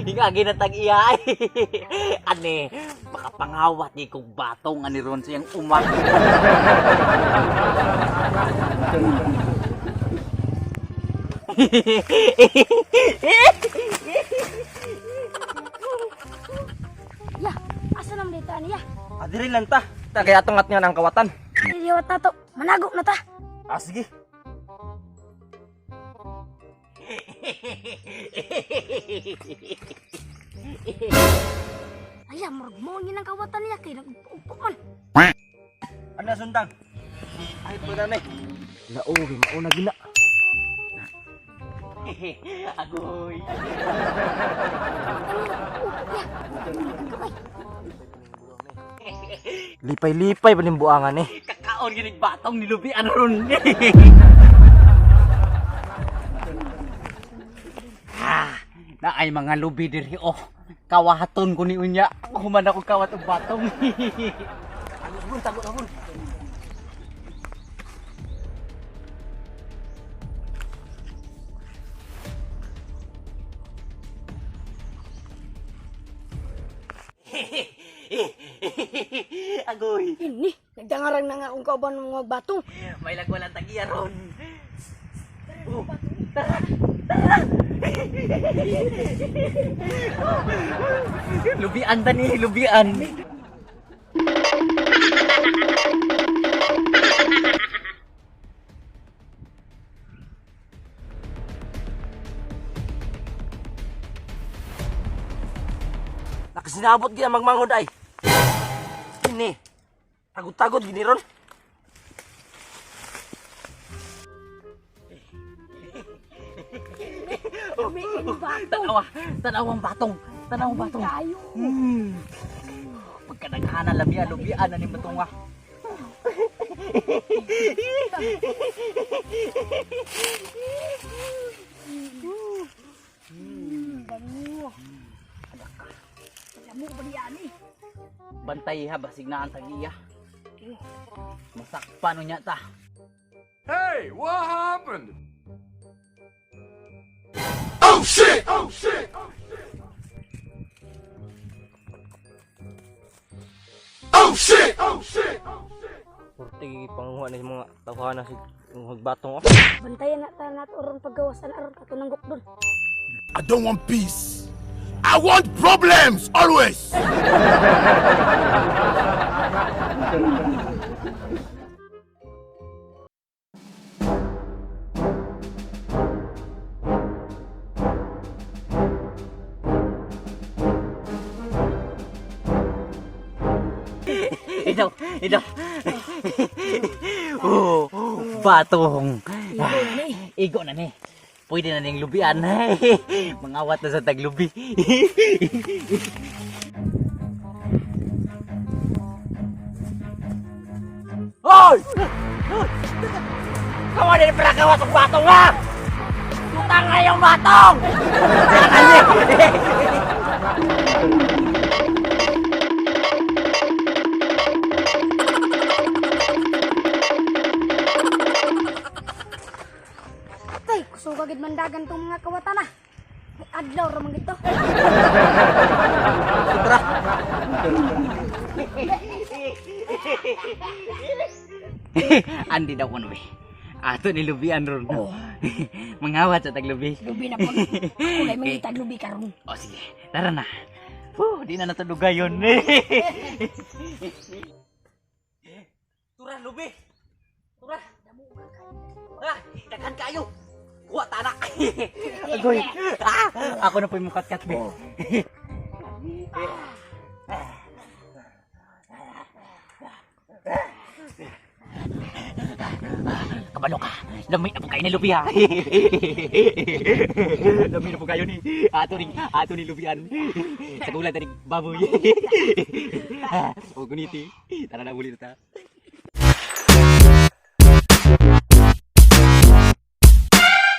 Hingagi na tag iya. Ane, makapangawat ni kog batong ani ron siyang uma. Ya, asa naman dito ani ya? Adiri lang ta. Ta kaya tungat nga ng kawatan. Iliwat na to. Manago na ta. Ah, sige. Ay, murag mo ang kawatan niya kay nag-upo man. Ano sundang? Ay po na ni. Laogi mauna gina. Agoy. Kawatan niya nag-upo ya. Kamay. Lipay-lipay pa ning buangan eh. Kakaon ginig batong nilubian ron. Ah, na ay mga lubi diri oh. Kawaton ko ni unya. Human ako kawat og batong. Ano bun tago na bun. Agoy. Ini, nagdangarang na nga akong kauban ng mga batong. May lagwalan tag-iya ron. Lubian ta ni, lubian. Nakasinabot gina magmanghod ay. Kini. Tagod-tagod gini ron. May batong. Tanawa, tanawang batong, tanawang batong. Kayo. Pagkadaghana lamia, lubian na ni matunga. Bango. Lamok ba niya ani? Bantay ha, basig na ang tag-iya. Masakpan unya ta. Hey, what happened? Oh shit! Oh shit! Oh shit! Oh shit! Purti panguha ni mga tawhana si magbatong oh. Bantayan na ta nato aron paggawasan aron kato nanggok dun. I don't want peace. I want problems always. Ito, ito. Oh, batong. Igo na ni. Igo na ni. Pwede na ning lubian. Mangawat na sa taglubi. Hoy! Kawa din pala kawas og batong ha. Tutang nga yung batong. Tay, kusog agad mandagan tong mga kawatan ah. May adlaw ra man gito. Tara. Andi daw kuno be. Ato ni lubian ron. Mangawat sa taglubi. Lubi na po. Ako lay mangitag lubi karon. O sige, tara na. Whew, di na natulugayon. Tura, lubi. Tura. Ah, daghan kayo. Kuha tana. Agoy. Ah, ako na po yung mukat-kat, be. Kabalo ka. Lamay na po kayo ni Lubi ha. Lamay na po kayo ni ato ni Lubian. Sa gulat ni baboy. O guniti. Tara na uli na ta.